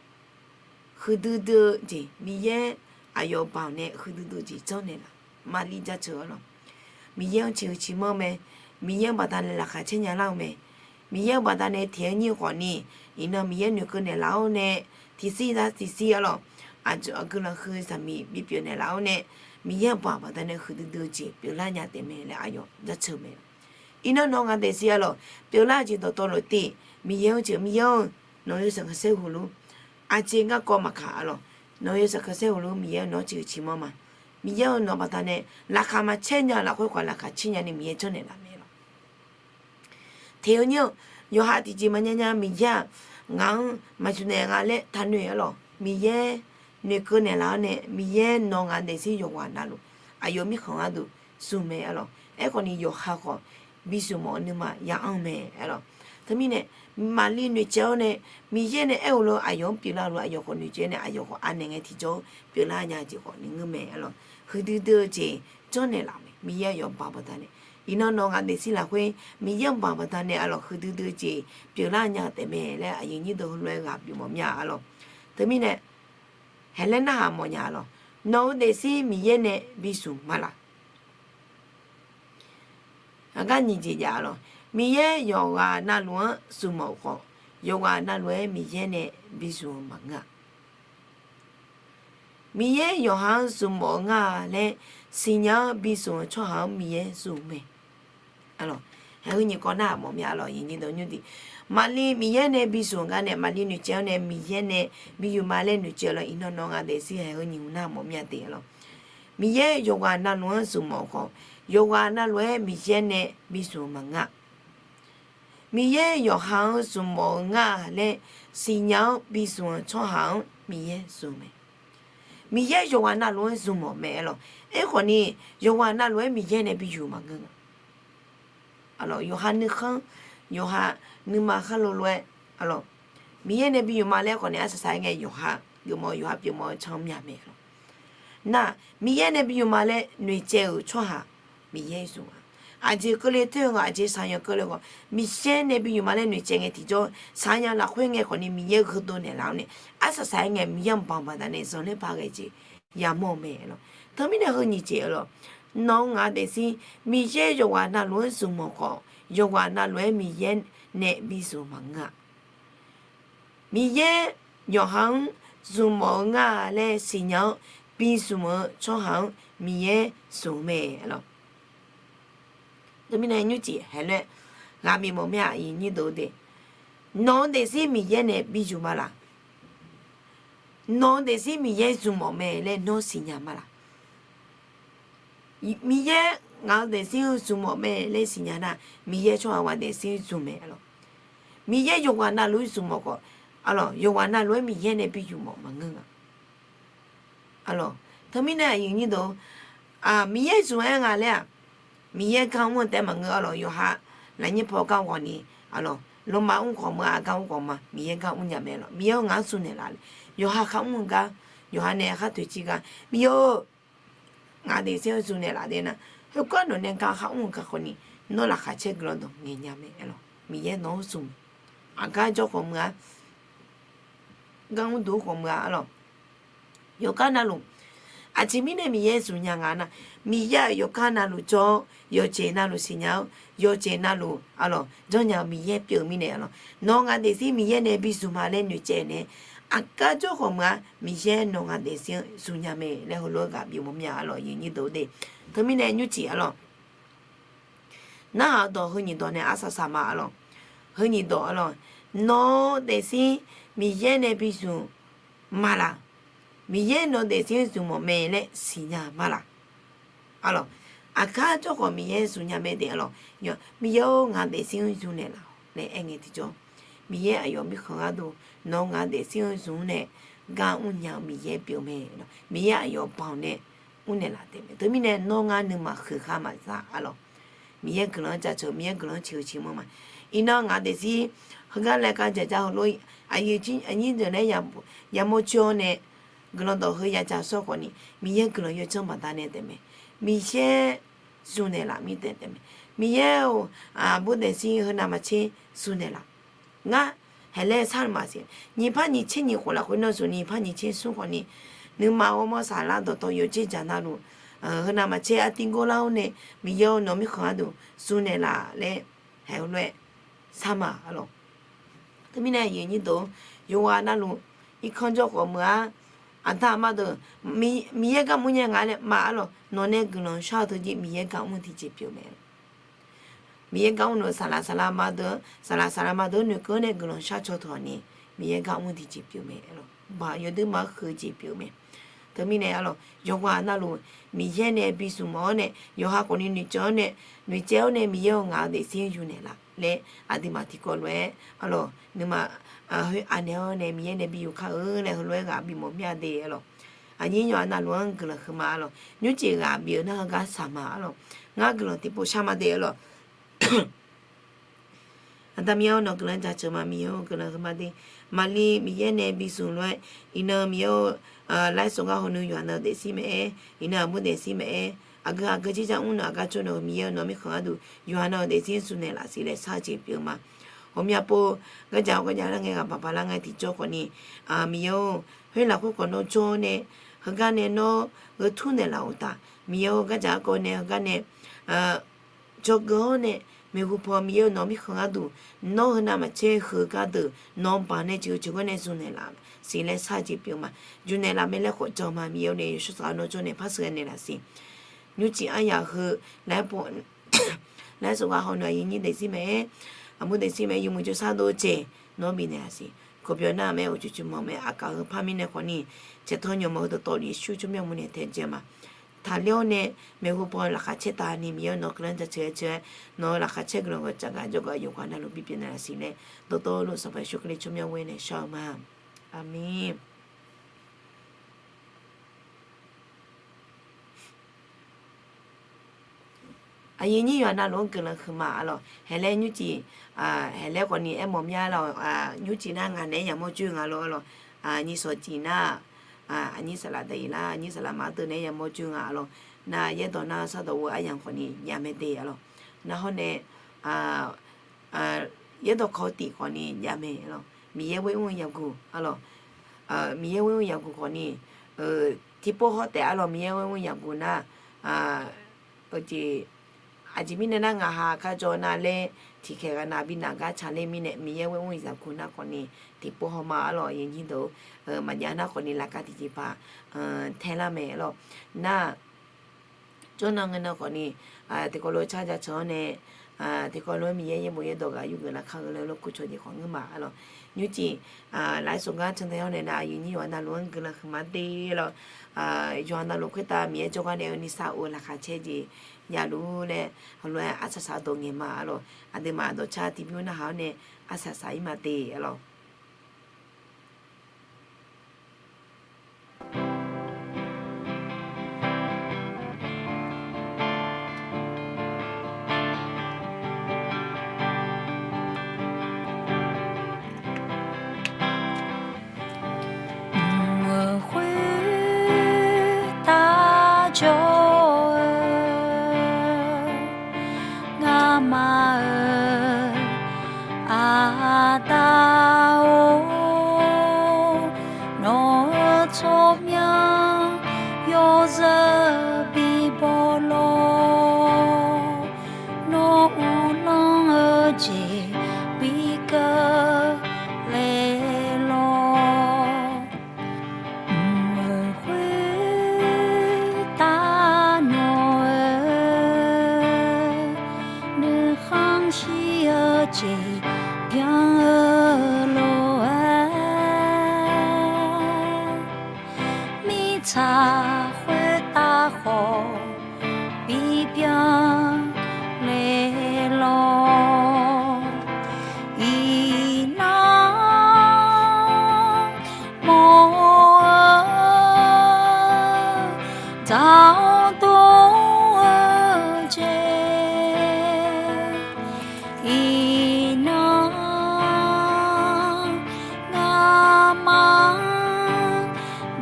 Huiqdui dui-eu jeq, Miqyaer aqyawf baoq nae huiqdui dui-eu jeq janrnaeq laf. Maqlir jaceuq arlawq. Miqyaer-anr ciqhuiq ciqmanr mae. Miqyaer-euq baqdanae laqkhaq caer nya lar-eu mae. Miqyaer-euq baqdanae teq-eu nyir-eu khawfni, iqnan Miqyaer noeqkeuv naeqlaf-awr nae, tiqsir zar tiqsir arlawq, aqjeq guiqlanq huiq zaqmiq bipyeuf naeqlaf-awr nae, Miqyaer-euq baoq baqdanae huiqdui dui-eu jeq pyeuflar nya taef mae laer aqyawf jaceuq mae. Iqnan nawq-eu ngaq daefzir arlawq, pyeuflar-eu jeq dawqtawvluf tiv, Miqyaer-anr jeq, Miqyaer-or, nawq-eu yawshaef khanqsaer huq lur, aqjeq garkawv maqkaq arlawq, nawq-eu yawshaef khanqsaer huq lur, Miqyaer-or, nawq-anr ciqhuiq ciqmanr ma. Miqyaer-or, nawq-eu baqdanae laqkhaq maqcaer nya, lafkhoer khawf laqkhaq caer nya ni Miqyaer janrnaeq laf mae lawq. Teq-eu nyir-eu, yawqha tiqjeq maqnya nya Miqyaer-aq, ngaq-anr maqjuq naeq nga laer taqnoeq arlawq. Miqyaer noeqkeuv naeqlaf-awr nae, Miqyaer nawq-eu ngaq daefzir yawqghaq navluf, aqyawf mirkhanq gharduq zmq mae arlawq. Aerkhawfni yawqha khawf, bishuf mawf-eu nuima ya anr mae arlawq. Teumirnae, Maqlir noeqcaev-awr nae, Miqyaer nae aer-eu lof aqyawf-anr pyeuflar-eu lof aqyawf khawf noeqcaev nae aqyawf khawf anaeq ngae tiqjawr pyeuflar nya jeq khawfni ngeur mae arlawq. Huiqdui dui-eu jeq janrnaeq laf mae. Miqyaer yawbanq baqdanae, iqnan nawq ngaq daefzir lafkhoer Miqyaer-anr banq baqdanae arlawq, huiqdui dui-eu jeq pyeuflar nya taefmae laer aqyuif nyir deuq heulof-aer ghaq bifmawf mya arlawq. Teumirnae haeqlaer narhaq mawfnya arlawq, nawq-eu daefzir Miqyaer nae bizmq ma laq? Aqgar nyiq jeq jav arlawq, Miqyaer yawqghaq navluf-anr zmqmawf khawf, yawqghaq navluf-aer Miqyaer nae bizmq-euq maqngeur-a. Miqyaer yawqha-anr zmqmawf-eu ngar-a laer siqnya-anr bizmq-euq tsawrhaq-anr Miqyaer zmq mae. Arlawq, haeq heu nyiq kawv nar mawf mya arlawq, nyiq nyiq dawq nymr tiq. Maqli Miqyaer nae bizmq-eu gar nae, maqli noeqtsaev-awr nae Miqyaer nae bi yuf ma laer noeqtsaev-eu lawr, iqnan nawq ngaq daefzir haeq heu nyiq hmq nar mawf mya de arlawq. Miqyaer yawqghaq navluf-anr zmqmawf khawf, yawqghaq navluf-aer Miqyaer nae bizmq-euq maqngeur-a. Miqyaer yawqha-anr zmqmawf-eu ngar-a laer siqnya-anr bizmq-euq tsawrhaq-anr Miqyaer zmq mae. Miqyaer yawqghaq navluf-anr zmqmawf mae arlawq. Aerkhawf ni, yawqghaq navluf-aer Miqyaer nae bi yuf maqngeur-a. Arlawq, yawqha nuikhanr, yawqha nuima khar lo lof-aer arlawq, Miqyaer nae bi yuf ma laer khawf ni arsaq saq-aer ngae, yawqha geufmawf-eu, yawqha pyeufmawf-eu can mya mae arlawq. Nar, Miqyaer nae bi yuf ma laer noeqtsaev-euq tsawrhaq Miqyaer zmq-a. Aqjeq keuvle toer-eu ghaq, aqjeq shaqyanq keuvle-eu ghaq, Miqyaer nae bi yuf ma laer noeqtsaev ngae tiqjawr, shaqyanq lafkhoer ngae khawf ni Miqyaer gheudov naeqlaf-awr nae, arsaq saq-aer ngae Miqyaer-anr banq baqdanae zanqler paq ghae jeq yamawr-eu mae arlawq. Teumirnae heu nyiq jeq arlawq, nawq-eu ngaq-eu daefzir Miqyaer yawqghaq navluf-anr zmqmawf khawf, yawqghaq navluf-aer Miqyaer nae bizmq maqngeur-a. Miqyaer yawqha-anr zmqmawf-eu ngar-a laer siqnya-anr bizmq-eu tsawrhaq-anr Miqyaer zmq mae arlawq. Teumirnae nymrcif haeq lof-aer ghaq bifmawf mya, aqyuif nyir deuq de, nawq-eu daefzir Miqyaer nae bi yuf ma laq? Nawq-eu daefzir Miqyaer zmqmawf mae laer nawr siqnya ma laq? Miqyaer ngaq-eu daefzir-anr zmqmawf mae laer siqnya nar, Miqyaer tsawrhaq ghaq daefzir-anr zmq mae arlawq. Miqyaer yawqghaq navluf-anr zmqmawf khawf, arlawq, yawqghaq navluf-aer Miqyaer nae bi yuf mawf maqngeur-a. Arlawq, teumirnae aqyuif nyir deuq, Miqyaer zmq-aer nga laer-aq, Miqyaer gar mr-eu taef-aer maqngeur arlawq. Yawqha lafnyir paw gar ghawq ni arlawq, lawma mr khawf meuq-a, gar mr khawf ma, Miqyaer gar mrnya mae arlawq. Miqyaer-eu ngaq-anr zmq naeqlaf le, yawqha khar mr-eu gar, yawqha nae khar toeqciv gar, Miqyaer-or, ngaq daefzir-anr zmq naeqlaf de nar, heugar nawq nae gar khar mr-eu gar khawf ni, nawr laqkhaq caer guiqlanq dawq ngaeq nya mae arlawq. Miqyaer nawq-anr zmq mae. Aqgar jawr khawf meuq-a, gar mr duq-eu khawf meuq-a arlawq. Yawqgar navluf, aqjeq mirnae Miqyaer zmq nya nga nar, Miqyaer-aq yawqgar navluf jawr-awr, yawqjeq navluf siqnya-awr, yawqjeq navluf arlawq janrnya-eu Miqyaer pyeuf-eu mirnae arlawq, nawq ngaq daefzir Miqyaer nae bi zmq ma laer noeqtsaev nae, aqgar jawr khawf meuq-a, Miqyaer nawq ngaq daefzir-anr zmq nya mae laer heulof-aer ghaq bifmawf mya arlawq, aqyuif nyir deuq de. Teumirnae nymrcif arlawq, narhaq-eu dawq heu nyiq dawq nae arsaq saq ma arlawq. Heu nyiq dawq arlawq, nawq-eu daefzir Miqyaer nae bi zmq ma laq? Miqyaer nawq-eu daefzir-anr zmqmawf mae laer siqnya ma laq? Arlawq, aqgar jawr khawf Miqyaer zmq nya mae de arlawq. Miqyaer-or, ngaq daefzir-anr zmq naeqlaf laer aer ngae tiqjawr, Miqyaer aqyawf mirkhanq gharduq nawq-eu ngaq daefzir-anr zmq-anr nae gar mrnya-eu Miqyaer pyeuf mae. Miqyaer aqyawf banq nae mrnaeq laf taef mae. Teumirnae nawr ngar nuima huiq khar maqza arlawq. Miqyaer guiqlanq-anr jaceuq, Miqyaer guiqlanq-anr ciqhuiq ciqmur ma. Iqnan ngaq daefzir heugar laer gar jaqjar heulof-aer aqyuif aqnyir deuq nae yamawr coer-awr nae guiqlanq dawq heu ya jacawr khawf ni, Miqyaer guiqlanq yawdzanr baqdanae taef mae. Miqyaer zmq naeqlaf mir taef taef mae. Miqyaer-or, aqbur daefzir heu navmaqtser zmq naeqlaf. Ngar haeq laer sar-eu maqsiq. Nyiq par nyiq tser nyiq khof lafkhoer nawr zmq ni, nyiq par nyiq tser smr khawf ni, nuima ghawrmawr saflar dawqtawv yawdzer dzaq navluf, heu navmaqtser artiv gorlar-awr nae, Miqyaer-or, nawq mirkhanq gharduq zmq naeqlaf laer haeq heulof-aer sar ma arlawq. Teumirnae aqyuif aqnyir deuq, yawqghaq navluf irkanr jawr khawf meuq-ar, aqda aqma deuq Miqyaer gar mr nya nga laer ma arlawq. Nawq nae guiqlanq shar-eu teu jir Miqyaer gar mr tiqjeq pyeuf mae. Miqyaer gar mr-eu saqlaq saqlaq ma deuq, saqlaq saqlaq ma deuq noeqkeuv-anr nae guiqlanq shar caw teu-awq ni, Miqyaer gar mr tiqjeq pyeuf mae arlawq. Baq yawdui ma-anr huiq jeq pyeuf mae. Teumirnae arlawq, yawqghaq navluf Miqyaer nae bi zmq mawf-awr nae, yawqha khawf ni noeqtsaev-awr nae, noeqtsaev-awr nae Miqyaer-or, ngaq-eu daefzir-anr yuf naeqlaf laer aqduimaf tiqkawv lof-aer arlawq, nuima khoer anaeq-awr nae Miqyaer nae bi yuf kar-eu laer heulof-aer ghaq bifmawf mir-a de arlawq. Aqnyir yawqha navluf-anr guiqlanq huiqma arlawq. Nymrcif ghaq bif-eu nar heugar saq ma arlawq. Ngar guiqlanq tiqpov shar ma de arlawq. Aqda Miqyaer-or, nawq guiqlanq jaceuq ma. Miqyaer-or, guiqlanq huiqma de. Maqli Miqyaer nae bi zmq lof-aer, iqnan Miqyaer-or, laer sawq ngar hawnui yawqha nan daefzir mae-aer, iqnan aqbur daefzir mae-aer, aqgeu aqgeu jir jar mr nae aqgar jawr nae-eu Miqyaer-eu nawq mirkhanq gharduq yawqha nan-eu daefzir smr naeqlaf siq laer shar-eu jeq pyeuf ma. Ghawqmya pov gardzaq-awr gardzaq lar ngae ghaq baq baq lar ngae tiqjawr khawfni, Miqyaer-or, khoerlaf khoerkhawf nawr jawr-awr nae, heugar nae nawr gheu tur naeqlaf-euq uqtaf, Miqyaer-or, gardzaq garkawv nae heugar nae jawrgeuf-awr nae, maeqhu paw Miqyaer-eu nawq mirkhanq gharduq, nawr heunav maqtser heu gardeuq nawq-anr baq nae jeq-eu jeq gawr nae zmq naeqlaf siq laer shar-eu jeq pyeuf ma. Zmq naeqlaf mae laer khawf jan ma. Miqyaer-or nae yawshawr saf-awr nawr jawr nae par sheuqghae naeqlaf siq. Nymrcif aryaq heu laer pov laer safgaq haw nae aqyuif nyir daefzir mae-aer, aqbur daefzir mae-aer yawmuiq jawrshar dov-eu jeq nawr bifnaeq-a siq. Kawqbyawq nar-aq mae, uqcif cif manq mae, aqkaf heu par mirnae khawfni, caeqtanq nyawq mawq heu dawqtawvluf Yeqsur tsawrmyanr murnae taedzae ma. Taqler-awr nae maeqhu paw laqkhaq caer taqni Miqyaer-or, nawq-eu guiqlanq jaceuq-aer jaceuq-aer, nawq-eu laqkhaq caer guiqlanq gawqcaf gaq jawrgar yawqghaq navluf bipyeuf naeqlaf siq laer, dawqtawvluf Sanqpaq Yeqsur Kali tsawrmyanr ghoer nae shar-eu ma. Aqmeq. Aqyuif nyir yawqha navluf-anr guiqlanq huiqma arlawq. Haeqlaer nymrcif, haeqlaer khawfni aermawf mya lawq, nymrcif nar ngaq naeq-aer yamawr joe nga lor arlawq. Nyir sawq cif nar, aqnyir saqlaq daq-iq lar, aqnyir saqlaq maqar deuv naeq-aer yamawr joe nga arlawq. Nar yaerdawq nar sardawq ghoe aryamq khawfni jav mae de arlawq. Nar hawr nae yaerdawq kawq tif khawfni jav mae arlawq. Miqyaer ghoer mr-eu yaqguq arlawq. Miqyaer ghoer mr-eu yaqguq khawfni, tiqpov haw taef arlawq. Miqyaer ghoer mr-eu yaqguq nar, eujeq, aqjeq mirnae nar ngaq ha kar jawr nar laer, tiqkhaeq ghaq nav bi naq gar tsaqler mirnae Miqyaer ghoer mr-eu yaqguq nar khawfni, tiqpov haw ma arlawq. Aqyuif nyir deuq, maqjav nar khawfni laqkhaq tiqjeqpaq taelar mae arlawq. Nar jawrnan ngae nan khawfni, tiqkawv lof-aer car jaceuq-awr nae, tiqkawv lof-aer Miqyaer yaerbof yaerdawq ghaq yurgeuf laqkhaq-eu laer lof kur cawq jeq khawf ngeur ma arlawq. Nymrcif lafsawq gar cantae-awr nae nar aqyuif nyir yawqha navluf-anr guiqlanq huiqma de arlawq. Yawqha navluf khoertav Miqyaer jawrgar nae-eu nuisar of-eu laqkhaq caer jeq javluf laer heulof-aer arsaq saq dawq ngaeq ma arlawq. Aqduimaf dawqcar tiqbymr narhaq-awr nae arsaq saq-ir ma de arlawq. Mq-euq khoertav jawr-eu ngamaf-euq Aqda-or, nawq-euq tsawrmyanr yawzeu bibaw lawr. Nawr uvlanr-eu jeq bi keuvle lawr. Mq-euq khoertav nawq-euq nuikhanr shir-eu jeq byan-eu lof-aer, mirtsaq khoertav khawf bibyan le lawr. Iqnan mawr-eu dzaq-awr dov-eu jeq, iqnan ngamaf-anr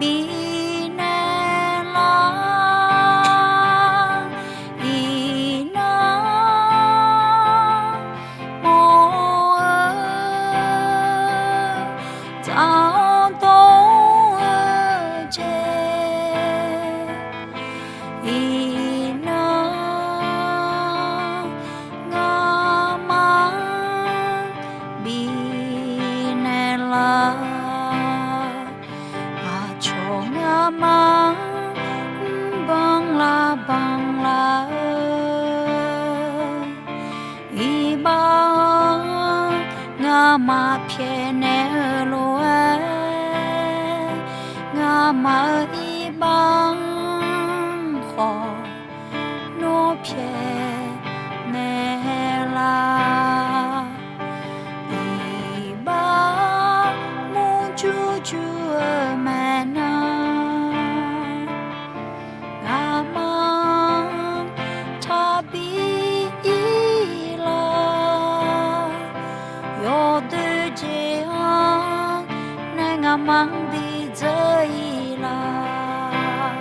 bifnaeq lar. Iqnan mawr-eu dzaq-awr dov-eu jeq, iqnan ngamaf-anr bifnaeq lar. Aqcawq ngamaf-anr mrbanq lar banq lar-eu iqbax-anr ngamaf pyaeqnaeq-eu lof-aer, ngamaf-euq iqbax-anr khawf nawr pyaeqnaeq lar. Iqbax murjur jur-eu maeqnan, ngamaf-anr taqbi ir lar. Yawdoer jeq-anr nae ngamaf-anr bidzeur ir lar.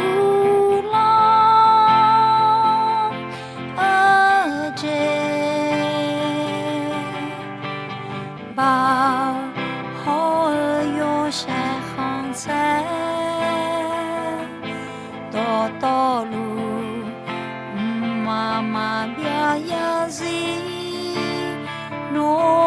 Uvlanr maqbyav yarzir nawr